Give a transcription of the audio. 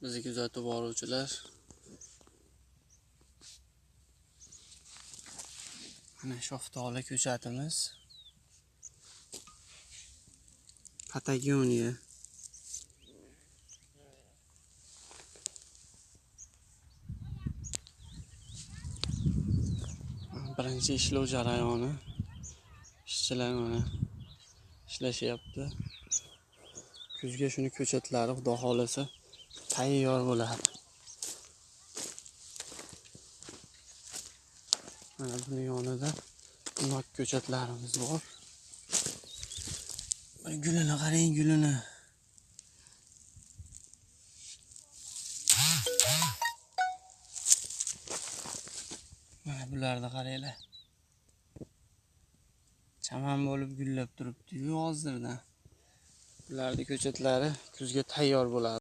Bizni kuzatib boruvchilar. Mana shaftoli ko'chatimiz. Patagoniya. Birinchi ishlov jarayoni. Ishchilar mana ishlashyapti. Kuzga shuni ko'chatlari xudo xolasa tayyor bo'ladi. Mana buni yonida nok ko'chatlarimiz bor. Mana gulini qarang, gulini. Mana bularni qaranglar. Chaman bo'lib gullab turibdi-yu hozirdan. Bularning ko'chatlari kuzga tayyor bo'ladi.